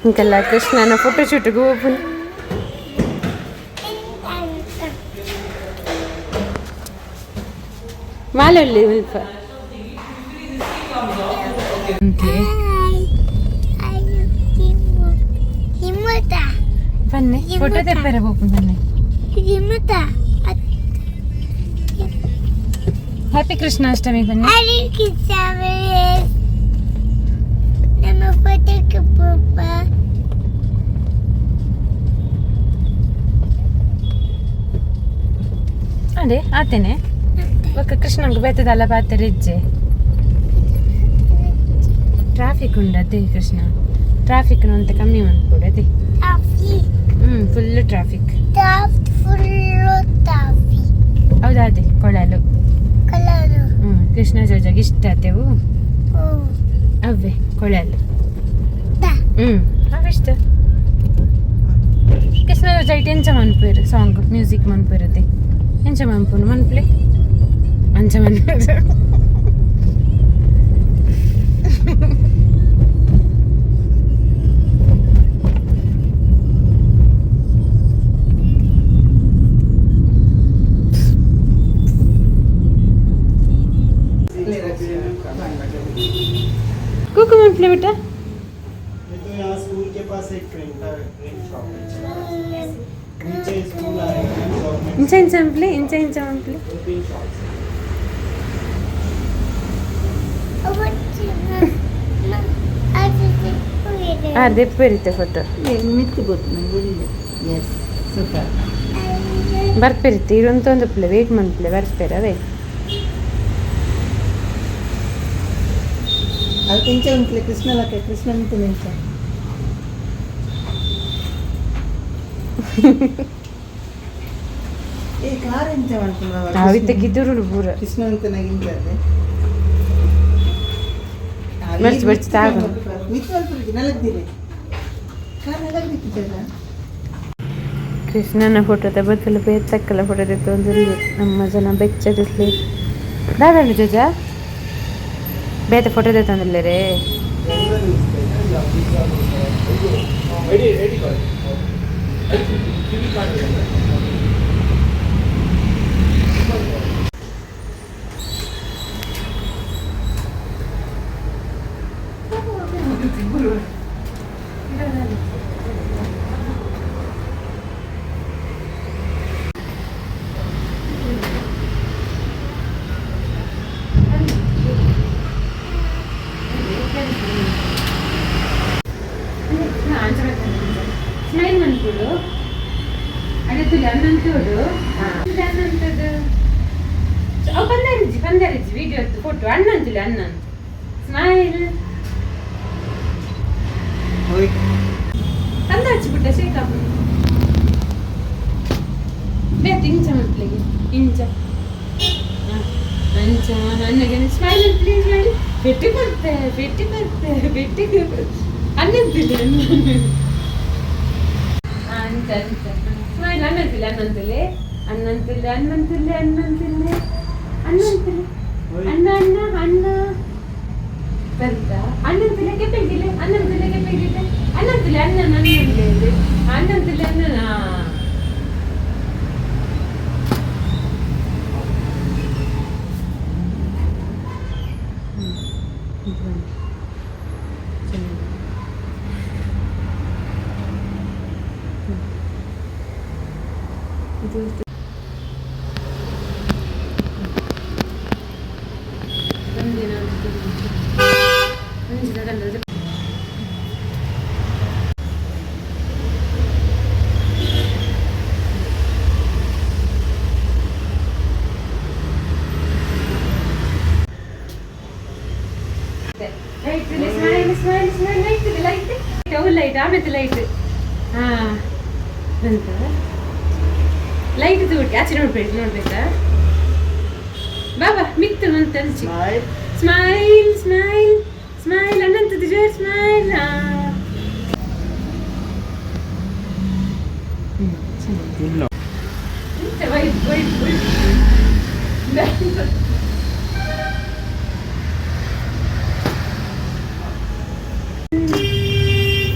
ಇಂಕಲ್ಲ ಕೃಷ್ಣನ ಫೋಟೋ ಶೂಟ್ಗೆ ಹೋಗ್ಬನ್. ಮಾಲಲ್ಲಿ ಮುಲ್ಪ. ಬನ್ನಿ, ಫೋಟೋ ತೆಪ್ಪರೆ ಹೋಗ್ಬನ್ ಬನ್ನಿ. ಹ್ಯಾಪಿ ಕೃಷ್ಣಾಷ್ಟಮಿ ಬನ್ನಿ. ಹರೇ ಕೃಷ್ಣ. ನಮ್ಮ ಫೋಟೋಕ್ಕೆ ಪಪ್ಪ. ಅದೇ ಆತೇನೆ ಬೊಕ್ಕ ಕೃಷ್ಣಂಗ್ ಬೇತದಲ್ಲ ಪಾತೆರ ಇಜ್ಜೆ. ಟ್ರಾಫಿಕ್ ಉಂಡು ಅದೇ ಕೃಷ್ಣ, ಟ್ರಾಫಿಕ್ ಅಂತ ಕಮ್ಮಿ ಮನ್ಪೊಡು ಅದೇ. ಟ್ರಾಫಿಕ್. ಹ್ಮ್, full traffic. Traffic, full traffic. ಹೌದಾ, ಅದೇ ಕೊಳಲು. ಕಲರು. ಹ್ಮ್, ಕೃಷ್ಣ ಜೋಜಾಗ ಇಷ್ಟ ಆತೆವು. ಓ. ಅವೇ ಕೊಳಲು. ತಾ. ಹ್ಮ್, ಅವಿಷ್ಟ ಕೃಷ್ಣ ಜೋಜ ಐಟ್ ಎಂಚ ಮನ್ಪೇರು, ಸಾಂಗ್ ಮ್ಯೂಸಿಕ್ ಮನ್ಪಿರುತ್ತೆ. ಎಂಚ ಮನ್ಪುಂಡು ಮನ್ಪ್ಲೆ, ಅಂಚ ಮನ್ಪೇರು. ಕುಕ್ಕು ಮನ್ಪ್ಲೆ ಬಿಟ್ಟ. ये तो यहाँ स्कूल के पास एक प्रिंटर प्रिंट शॉप है, नीचे स्कूल आएगा गवर्नमेंट। ಇಂಚ ಇಂಚ ಮನ್ಪ್ಲೆ, ಇಂಚ ಇಂಚ ಮನ್ಪ್ಲೆ. दो तीन शॉप्स हैं। ಅದೇ ಪೇರಿತೆ ಫೋಟೋ. ಮಿತ್ತು ಗೊತ್ತು ನಂಗೆ. Yes, super. ಬರ್ಪೇರಿತ್ತೆ ಇರುವಂತ ಪ್ಲೆ ವೇಟ್ ಮನ್ಪ್ಲೆ, ಬರ್ಪೇರ ಅವೇ. ಅದು ಇಂಚ ಉಂಟ್ಲೆ ಕೃಷ್ಣ ಲಕ್ಕ, ಕೃಷ್ಣ ಅಂತ ನಿಂಚ. ಏ ಕಾರ್ ಎಂಚ ಮಾಡ್ಕೊಂಡು. ಅವಿತ್ತೆ ಗಿದ್ದುರುಡು ಪೂರ. ಕೃಷ್ಣ ಅಂತ ನಗಿಂಚದೆ. ಬರ್ಚ್ ಬರ್ಚ್ ತಾಗ. ಮಿತ್ತು ಅಲ್ಪ ನಲಗ್ದಿರಿ, ಕಾರ್ ನಲಗ್ದಿತ್ತಿದ್ದಲ್ಲ. ಕೃಷ್ಣನ ಫೋಟೋದ ಬದಲು ಬೇತಕ್ಕಲ ಫೋಟೋ ಒಂದು. ನಮ್ಮ ಜನ ಬೆಚ್ಚದಿಸ್ಲಿ ದಾದಂಡು ಜೋಜ ಬೇತೆ ಫೋಟೋ ತಂದಿಲ್ಲ ರೇ. ಸ್ಮೈಲ್ ಮನ್ಪುಡು, ಅಡೆ ತುಲಿ ಅನ್ನಂತೋಡು ಅನ್ನಂತದ್ದು. ಅವು ಪಂದರಿಜ್ಜಿ ಪಂದರಿಜ್ಜಿ ವಿಡಿಯೋ ಫೋಟೋ ಅಣ್ಣಂತುಲಿ ಅಣ್ಣನ್ ಸ್ಮೈಲ್. ಹೋಯ್. ಕಂದ ಹಚ್ಚಿಬಿಟ್ಟ ಶೇಖ ಬೇತ್ ಇಂಚ ಮನ್ಪ್ಲಿಗೆ ಇಂಚ ಅಂಚ ಅಣ್ಣಗೆ ಸ್ಮೈಲ್ ಪ್ಲೀಸ್, ಸ್ಮೈಲ್. ಪೆಟ್ಟಿ ಕೊಡ್ತೆ, ಪೆಟ್ಟಿ ಕೊಡ್ತೆ, ಪೆಟ್ಟಿ ಅನ್ನಂತಿಲ್ಲ ಅಣ್ಣ. ಅಂಚ ಅಂಚ ಸ್ಮೈಲ್. ಅನ್ನಂತಿಲ್ಲ ಅನ್ನಂತಿಲ್ಲ ಅನ್ನಂತಿಲ್ಲ ಅನ್ನಂತಿಲ್ಲ ಅನ್ನಂತಿಲ್ಲ ಅನ್ನಂತಿಲ್ಲ ಅಣ್ಣ ಅಣ್ಣ ಅಣ್ಣ ಬಂತ ಅಣ್ಣಂತಿಲ್ಲ ಕೆಪ್ಪೆಗಿಲ್ಲ ಅಣ್ಣಂತಿಲ್ಲ ಕೆಪ್ಪೆಗಿಲ್ಲ ಅಣ್ಣಂತಿಲ್ಲ ಅಣ್ಣನ ಅಣ್ಣಂತಿಲ್ಲ ಅಣ್ಣಂತಿಲ್ಲ ಅಣ್ಣನ. ಇದು ಒಂದಿನ ಒಂಜಿ ದಂಡ. Light, smile, smile, smile. Light, light, ಅವು ಲೈಟ್ ಆಮೇಲೆ ಲೈಟ್. ಹಾ, ಬಂತ ಲೈಟ್ ತೂಟಿ ಆಚೆ ನೋಡ್ಬೇಕು, ನೋಡ್ಬೇಕಾ? ಬಾಬಾ ಮಿತ್ತು ಅಂತ ಅಂಚಿ. ಸ್ಮೈಲ್. Smile, smile, smile. ಅಣ್ಣಂತದ್ದು ಜೋರ್ ಸ್ಮೈಲ್. ಇಲ್ಲ. Wait wait wait.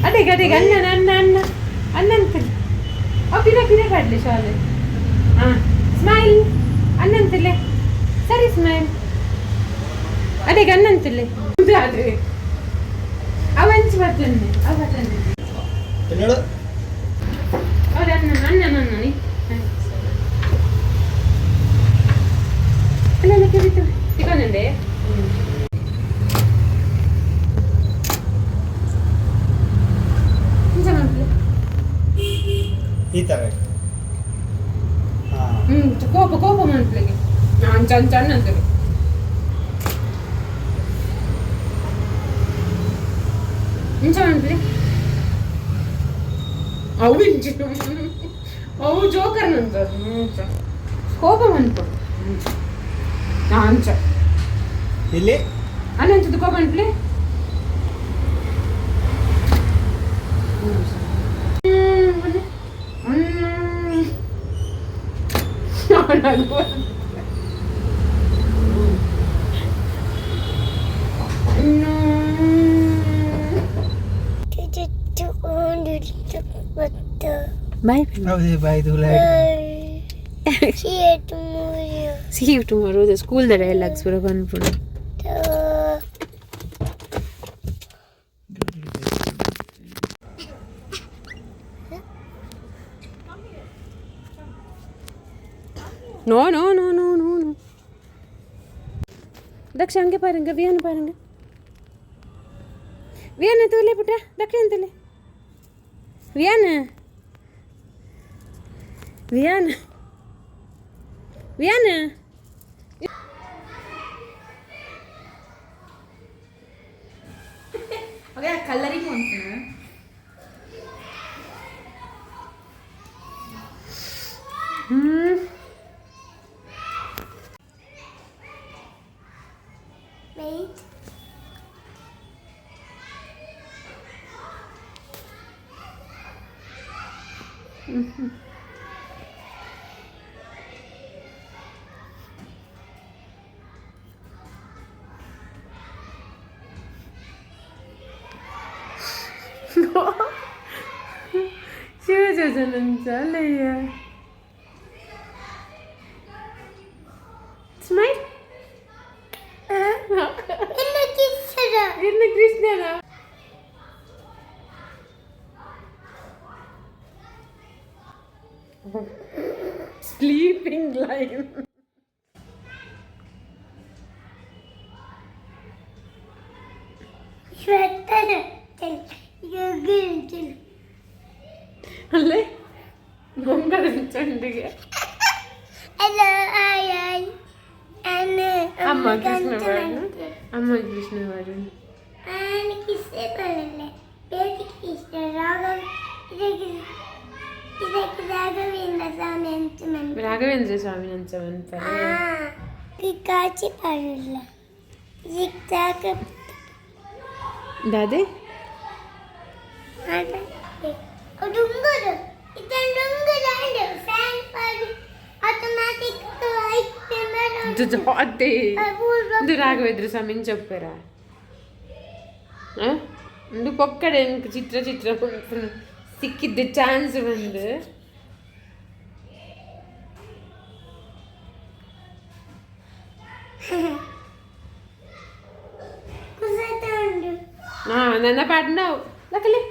ಅದೇ ಅಡೆಗೆ ಅಡೆಗೆ ಅಣ್ಣನ ಅಣ್ಣ ಅಣ್ಣ ಅಣ್ಣ ಅಂತಲೇ. ಅವು ಪಿರ ಪಿರ ಪಾಡ್ಲೆ ಶಾಲೆ. ಹಾಂ, ಸ್ಮೈಲ್ ಅಣ್ಣಂತಲೇ. ಸರಿ, ಸ್ಮೈಲ್. ಅಡೆಗೆ ಅಣ್ಣಂತಲೇ. ಅದೇ ಅವ ಅಂಚು ಬರ್ತನೆ, ಅವ ಬರ್ತನೆ. ಕನ್ನಡ. ಅವ್ರ ಅಣ್ಣ ಅಣ್ಣ ಅಣ್ಣ ಅಲ್ಲ ಅಲ್ಲ ಕೆವಿತು ತಿಕೊಂಡೆ. ಈ ಥರ. ಹಾಂ. ಕೋಪ ಕೋಪ ಮನ್ಪಿಗೆ ಅಂಚ ಅಂಚ ಅಣ್ಣ ಅಂತಾರೆ. ಇಂಚ ಮನ್ಪ್ಲೆ. ಅವು ಇಂಚು ಅವು ಜೋಕರ್ ನಂತ ಕೋಪ ಮನ್ಪು ಅಂಚ. ಇಲ್ಲಿ. ಅಣ್ಣಂಚದ ಕೋಪ ಮನ್ಪ್ಲೆ. Bye. ಹೌದು, boy. See you tomorrow. See you tomorrow. The school the dialogues ಪೂರ ಬಂದ್ಬಿಡು. No no no no no no. Daksha, அங்கே பாருங்க. வியானு பாருங்க. வியானு தூளே புட்டா. தக்ஷன் தூளே. வியானு வியானு வியானு. Okay, colouring ಉಂಟು. ಹ್ಮ್. Wait. ಶಿವಜೋಜನಂಚಲಯ್ಯ. Smile. ಇನ್ನು ಕಿಸ್ಸರ. ಇನ್ನು ಕೃಷ್ಣನ. Sleeping line. ಶ್ವೇತರ ಚಲ್. ಅಲ್ಲೇ ಗೊಂಬದ ಚಂಡಿಗೆ. Hello, ಆಯ್ ಆಯ್ ಅನ್ನ. ಅಮ್ಮ ಕೃಷ್ಣ ಬಾಡು, ಅಮ್ಮ ಕೃಷ್ಣ ಬಾಡು. ಆನ್ ಕಿಸ್ಸೆ ಬರಲ್ಲ ಬೇರೆ ಕೃಷ್ಣ ರಾಘವ. ಇದಕ್ಕೆ ಇದಕ್ಕೆ ರಾಘವೇಂದ್ರ ಸ್ವಾಮಿ ಅಂತ ಮಂದಿ. ರಾಘವೇಂದ್ರ ಸ್ವಾಮಿ ನಂಚ ಅಂತಾರೆ. ಕಾಚಿ ಬರಲ್ಲ ಇದಕ್ಕೆ. ದಾದೆ. ಡುಂಗುರು ಇದನ್ನು ಡುಂಗುರು ಫ್ಯಾನ್ ಪಾಡಿ ಆಟೋಮ್ಯಾಟಿಕ್ ಅದೇ ಇದು ರಾಘವೇಂದ್ರ ಸ್ವಾಮಿ చెప్పాರ. ಒಂದು ಪೊಕ್ಕಡೆ ಚಿತ್ರ ಚಿತ್ರ ಸಿಕ್ಕಿದ್ದ ಚಾನ್ಸ್ ಬಂದು. ಕುಸತ ಉಂಡು. ಹಾ, ನನ್ನ ಪಾಠ ನಾವು ಲಕಲೆ.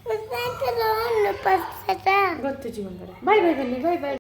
ಕುಸತ ಉಂಡು ಪಸತ. ಗೊತ್ತು ಜೀವನ. ಬಾಯ್ ಬಾಯ್, ಬನ್ನಿ. Bye boy.